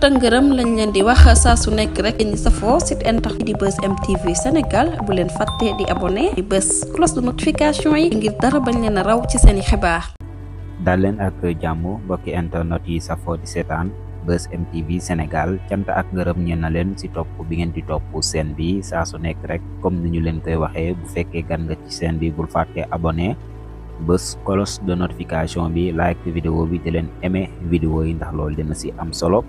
tëngërëm lañ leen di wax saa su nekk rek ñi safoo site internet di Buzz M TV Sénégal bu leen fàtte di abonné di bës cloche de notification yi ngir dara bañ leen a raw ci seeni xibaar. dal leen ak jàmm mbokki internet yi safoo di seetaan Buzz M TV Sénégal cant ak ngërëm ñeen na leen si topp bi ngeen di topp seen bi saa su nekk rek comme ni ñu leen koy waxee bu fekkee gan nga ci seen bi bul fàtte abonné bës cloche de notification bi like vidéo bi di leen aimé vidéo yi ndax loolu dina si am solo.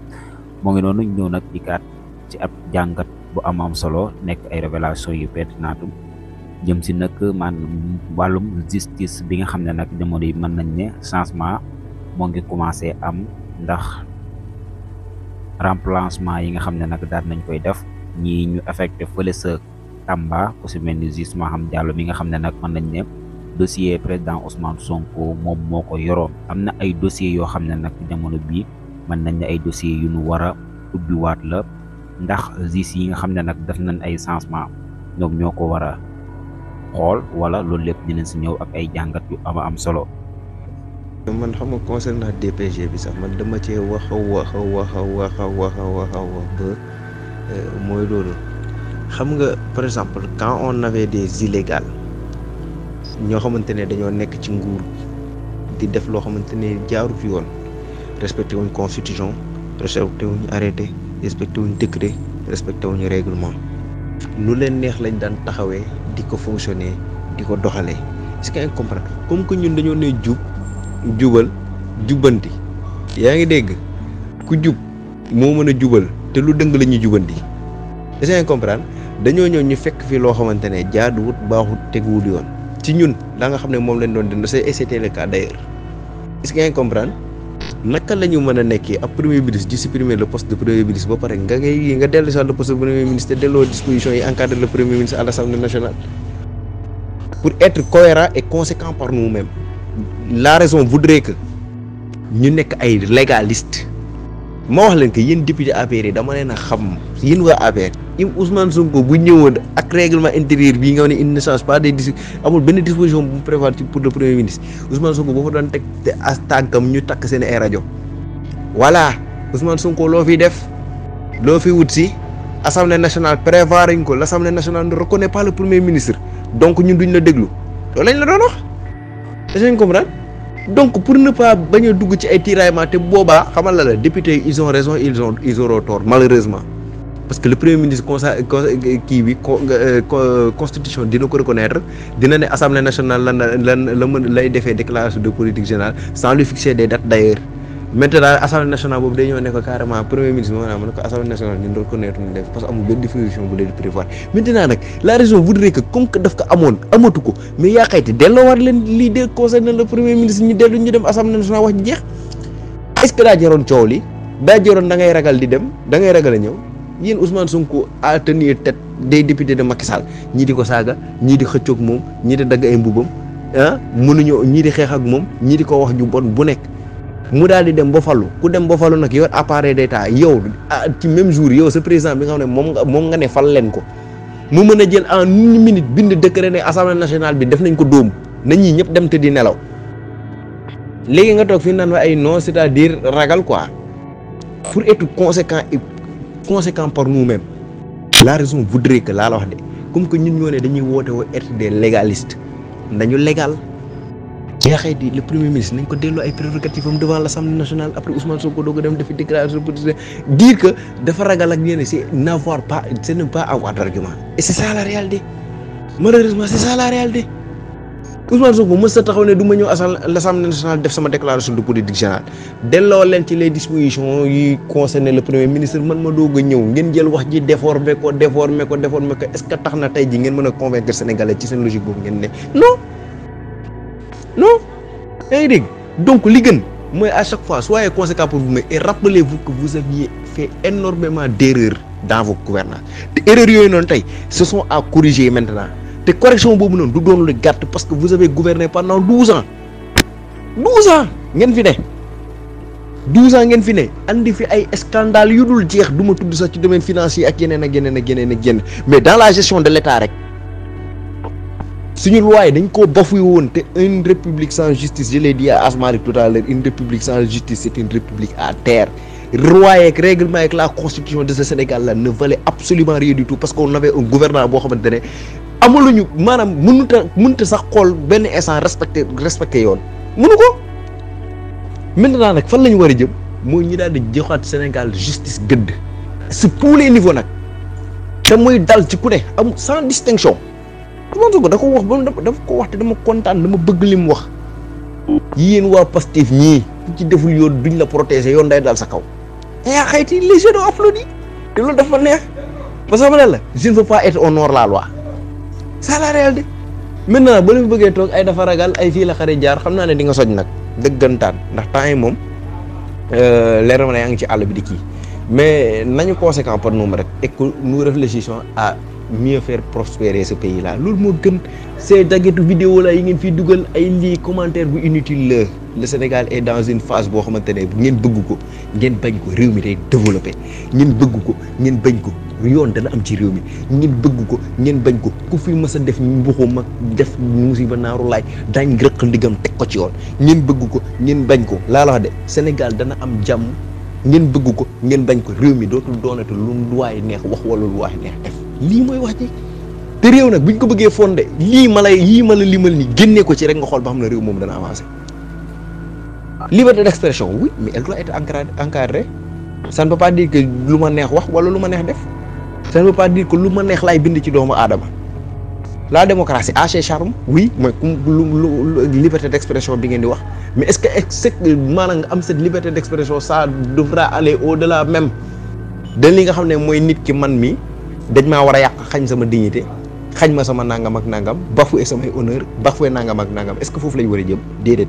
moo ngi noonu ñëw nag dikkaat ci ab jàngat bu am solo nekk ay révélation yu pertinente jëm si nag man wàllum justice bi nga xam ne nag jamono yi mën nañ ne changement moo ngi commencé am ndax remplacement yi nga xam ne nag daal nañ koy def ñii ñu affecté fële sa Tamba ku si mel ni justice Maham Diallo mi nga xam ne nag mën nañ ne dossier président Ousmane Sonko moom moo ko yoroon am na ay dossiers yoo xam ne nag jamono bii mën nañ ne ay dossiers yu ñu war a ubbiwaat la ndax justice yi nga xam ne nag def nañ ay changement ñoom ñoo ko war a xool wala loolu lépp dinañ si ñëw ak ay jàngat yu am solo. man xam nga concernant DPG bi sax man dama cee wax ba mooy loolu xam nga par exemple quand on avait des illégaux ñoo xamante ne dañoo nekk ci nguur di def loo xamante ne jaaru fi yoon. respecté wuñ constitution respecté wuñ arrêté respecté wuñ décret respecté wuñ règlement lu leen neex lañ daan taxawee di ko fonctionner di ko doxalee est-ce que nga comprendre comme que ñun dañoo ne jubal jubbanti yaa ngi dégg ku jub moo mën a jubal te lu dëng la ñuy jubanti est-ce que nga comprendre dañoo ñëw ñu fekk fi loo xamante ne jaaduwut baaxut teguwul yoon ci ñun la nga xam ne moom lañ doon dund c'était le cas d'ailleurs est-ce que nga comprendre naka la ñu mën a nekkee ab premier ministre di supprimer le poste de premier ministre ba pare nga dellu si le poste de premier ministre te delloo disposition yi encadre le premier ministre à l'Assemblée nationale pour être cohérent et conséquent par nous-mêmes la raison voudrait que ñu nekk ay légaliste ma wax leen que yéen député APR yi dama leen a xam yéen waa APR Ousmane Sonko bu ñëwoon ak règlement intérieur bii nga xam ne il ne change pas des amul benn disposition bu mu prévoir pour le premier ministre Ousmane Sonko boo fa doon teg te as tànkam ñu takk seen ay rajo voilà Ousmane Sonko loo fi def loo fi wut si assemblée nationale prévoir nañ ko l'assemblée nationale ne reconnaît pas le premier ministre donc ñun duñ la déglu loolu lañ la doon wax est-ce que comprendre donc pour ne pas bañ a dugg ci ay tiraillement te boobaa xamal la député ils ont raison ils auront tort malheureusement parce que le premier ministre kii bi constitution dina ko reconnaître dina ne assemblée nationale la mën lay defee déclaration de politique générale sans lui fixer des dates d'ailleurs maintenant assemblée nationale boobu day ñëw ne ko carrément premier ministre maanaam ne ko assemblée nationale ñun reconnaître ñu def parce que amul benn disposition bu leen prévoir maintenant nag la raison voudrait que comme que daf ko amatu ko mais yaa xayti delloowaat leen lii de concerne le premier ministre ñu dellu ñu dem assemblée nationale wax jeex est-ce que daa jaroon coow li daa jaroon da ngay ragal di dem da ngay ragal a ñëw yéen Ousmane Sonko a tenir tête des députés de Macky Sall ñii di ko saaga ñii di xëccoog moom ñii di dagg ay mbubam mënuñoo ñii di xeex ak moom ñii di ko wax ju bon bu nekk mu daal di dem ba fallu ku dem ba fallu nag yor appareil d'état yow ci même jour yow sa président bi nga xam ne moom nga ne fal leen ko mu mën a jël en une minute bind décret ne assemblée nationale bi def nañ ko dóom na ñii ñëpp dem te di nelaw léegi nga toog fi naan ay non c'est-à-dire ragal quoi pour être conséquent par nous-mêmes la raison voudrait que laa la wax de comme que ñun ñoo ne dañuy woote woo être des légalistes nañu légal yaa xëy di le premier ministre nañ ko delloo ay prérogatives am devant l'Assemblée nationale après Ousmane Sonko doog a dem defi déclaration de politique dire que dafa ragal ak ñeneen c'est ne pas avoir d'argument et c'est ça la réalité malheureusement c'est ça la réalité Ousmane Sonko mës sa taxaw ne du ma ñëw l'Assemblée nationale def sama déclaration de politique générale delloo leen ci les dispositions yi concerné le premier ministre man ma doog a ñëw ngeen jël wax ji déformé ko est-ce que tax na tey ji ngeen mën a convaincre sénégalais ci seen logique boobu ngeen ne non yaa ngi dégg donc li gën mooy à chaque fois soyez conséquent pour vous-même et rappelez-vous que vous aviez fait énormément d'erreurs dans vos gouvernances te erreurs yooyu noonu tey ce sont à corriger maintenant te correction boobu noonu du doon lu gàtt parce que vous avez gouverné pendant 12 ans ngeen fi ne 12 ans ngeen fi ne andi fi ay scandales yu dul jeex du ma tudd sax ci domaine financier ak yeneen mais dans la gestion de l'État rek suñu loi yi dañ koo bafoué woon te une république sans justice je l'ai dit à Asmari tout à l'heure une république sans justice c'est une république à terre. Loi yeeg règlement yeeg la constitution de ce Sénégal là ne valait absolument rien du tout parce qu'on avait un gouvernement boo xamante ne amaluñu maanaam mënut a sax xool benn instant respecté yoon mënu ko. maintenant nag fan la ñu war a jëm mooy ñu daal di joxaat Sénégal justice gëdd sur tous les niveaux nag te muy dal ci ku ne am sans distinction. Ousmane Sonko da ko wax ba dafa ko wax te dama kontaan dama bëgg li mu wax yéen waa Pastef ñii ku ci deful yoon duñ la protéger yoon day dal sa kaw. yaa xayti les jeunes ont applaudi te loolu dafa neex parce que ma ne la je ne veux pas être au nord la loi c'est la réalité. maintenant ba la fi bëggee toog ay dafa ragal ay fii la xare jaar xam naa ne di nga soj nag dëggantaan ndax temps yi moom leer na ma ne yaa ngi ci àll bi di kii mais nañu conséquent par nous rek et que nous réfléchissons à mieux faire prospérer ce pays là loolu moo gën ces dagetu vidéo la yi ngeen fiy dugal ay lii commentaire bu inutile la le Sénégal est dans une phase boo xamante ne ngeen bëgg ko ngeen bañ ko réew mi day développé ngeen bëgg ko ngeen bañ ko yoon dana am ci réew mi ngeen bëgg ko ngeen bañ ko ku fi mës a def mbuxum ak def musiba naaru laaj daañ rëq ndigam teg ko ci yoon ngeen bëgg ko ngeen bañ ko laa la wax de Sénégal dana am jàmm ngeen bëgg ko ngeen bañ ko réew mi dootul doonate lu waay neex wax wala lu waay neex def lii mooy wax ji te réew nag buñ ko bëggee fondé yii ma la limal ni génnee ko ci rek nga xool ba xam ne réew moom dana avancé. Liberté d'expression oui mais elle doit être encadrée ça ne veut pas dire que lu ma neex wax wala lu ma neex def ça ne veut pas dire que lu ma neex laay bind ci doomu aadama la démocratie a ses charmes oui mooy lu liberté d'expression bi ngeen di wax mais est-ce que maanaam nga am cette liberté d'expression ça devra aller au-delà même de li nga xam ne mooy nit ki man mi dañ maa war a yàq xañ sama dignité xañ ma sama nangam ak nangam bafoué samay honneur bafoué nangam ak nangam est-ce que foofu lañ war a jëm déedéet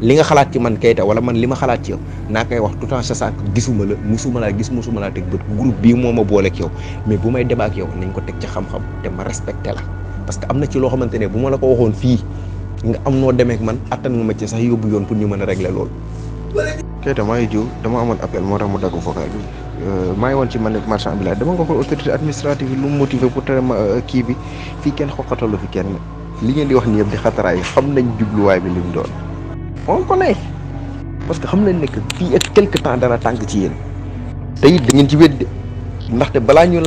li nga xalaat ci man Keita wala man li ma xalaat ci yow naa koy wax tout en sachant que gisuma la musuma laa gis musuma laa teg bët groupe bii moo ma boole ak yow mais bu may débat ak yow nañ ko teg ci xam-xam te ma respecté la parce que am na ci loo xamante ne bu ma la ko waxoon fii nga am noo demee ak man attan nga ma ci sax yóbbu yoon pour ñu mën a régler loolu. Keita maa ngi jiw dama amoon appel moo tax mu dagg vocal bi maa ngi woon ci man marchand bi la dama nga xool autorité administrative lu mu motivé pour tere ma kii bi fii kenn xoqatalu fi kenn li ngeen di wax ni yëpp di xataraay xam nañ jubluwaay bi li mu doon. on connaît parce que xam nañ ne que fii ak quelque temps dana tànk ci yéen te it da ngeen ci wedde ndaxte balaa ñu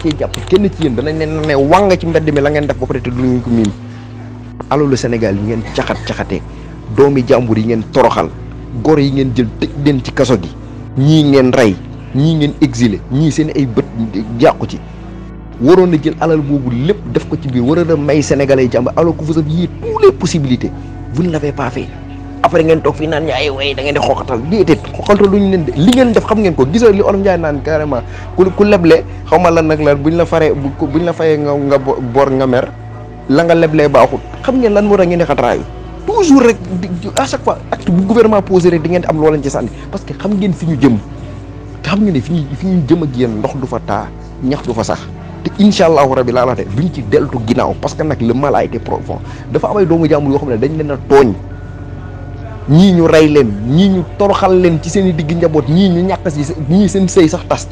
cee jàpp kenn ci yéen danañ ne wàng ci mbedd mi la ngeen def ba pare te du ngeen ko miim alalu Sénégal yi ngeen caxatee doomi jàmbur yi ngeen toroxal gor yi ngeen jël tëj leen ci kaso gi ñii ngeen rey ñii ngeen exilé ñii seen ay bët jàqu ci waroon na jël alal boobu lépp def ko ci biir waroon na may sénégalais yi jàmbur alors que vous aviez toutes les possibilités vous ne l'avez pas fait. après ngeen toog fii naan ñu ay way da ngeen di xoqatal déedéet xoqatal lu ñu leen de li ngeen def xam ngeen ko gisoo li Olof Njaay naan carrément ku leble xaw ma lan nag la buñ la fayee nga bor nga mer la nga leblee baaxut xam ngeen lan moo tax ngeen di xataraayu toujours rek à chaque fois acte bu gouvernement posé rek di ngeen di am loo leen ci sànni parce que xam ngeen fi ñu jëm te xam ngeen ne fi ñu jëm ak yéen ndox du fa taa ñax du fa sax te incha allahu rabi laa la de duñ ci deltu ginnaaw parce que nag le mal a été profond dafa am ay doomu jàmbur yoo xam ne dañ leen a tooñ ñii ñu rey leen ñii ñu toroxal leen ci seen i digg njaboot ñii ñu ñàkk si ñii seen sëy sax tas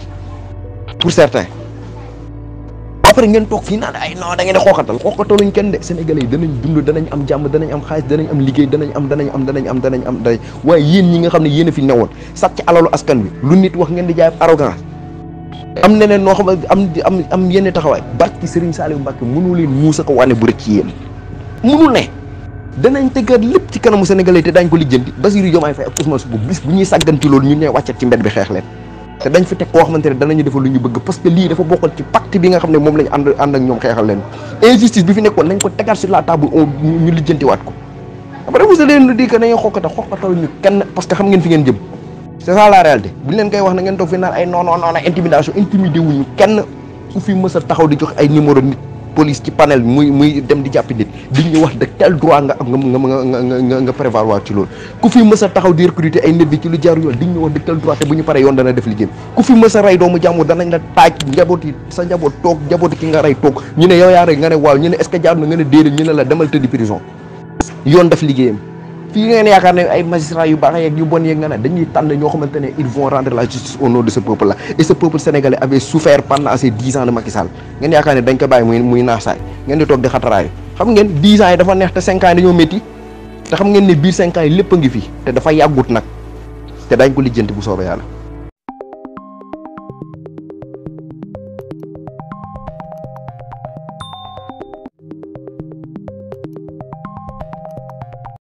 pour certains après ngeen toog fii naan ay non da ngeen di xooxataluñ kenn de Sénégalais yi danañ dund danañ am jàmm danañ am xaalis danañ am liggéey danañ am waaye yéen ñi nga xam ne yéen a fi newoon sàcc alalu askan bi lu nit wax ngeen di jaay arrogance am neneen noo xam am yenn taxawaay barki Serigne Saliou Mbacké mënu leen muusa ko wane bu rëcc ci yéen mënul ne danañ tëggaat lépp ci kanamu Sénégalais te dañ ko lijjanti Bassirou Diomaye Faye ak Ousmane Sonko bis bu ñuy sàggan ci loolu ñun ñooy wàccat ci mbedd bi xeex leen te dañ fi teg koo xamante ne danañu defal lu ñu bëgg parce que lii dafa bokkal ci pacte bi nga xam ne moom lañ ànd ak ñoom xeexal leen injustice bi fi nekkoon nañ ko tegaat sur la table ñu lijjantiwaat ko après vous allez nous dire que nañu xoqatal ñu kenn parce que xam ngeen fi ngeen jëm c'est ça la réalité buñ leen koy wax na ngeen toog fi naan ay non intimidation intimidé wuñu kenn ku fi mës a taxaw di jox ay numéro nit police ci panel muy dem di jàppi nit di ñu wax de tel droit nga prévaloir ci loolu ku fi mës a taxaw di recruter ay nit bi ci lu jaaru yoon di ñu wax de tel droit te bu ñu paree yoon dana def liggéey ku fi mës a rey doomu jàmbur danañ la taaj njaboot yi sa njaboot toog njabooti ki nga rey toog ñu ne yow yaa rey nga ne waaw ñu ne est-ce que jaar na nga ne déedéet ñu ne la demal tëddi prison yoon def liggéeyam fii ngeen yaakaar ne ay magistrats yu baax yeeg yu bon yeeg nga ne dañuy tànn ñoo xamante ne ils vont rendre la justice au nom de ce peuple là et ce peuple sénégalais avait souffert pendant ces 10 ans de Macky Sall ngeen yaakaar ne dañ ko bàyyi muy naax saay ngeen di toog di xataraayu xam ngeen 10 ans yi dafa neex te 5 ans yi dañoo métti te xam ngeen ne biir 5 ans yi lépp a ngi fi te dafa yàggut nag te dañ ko lijjanti bu soobee yàlla.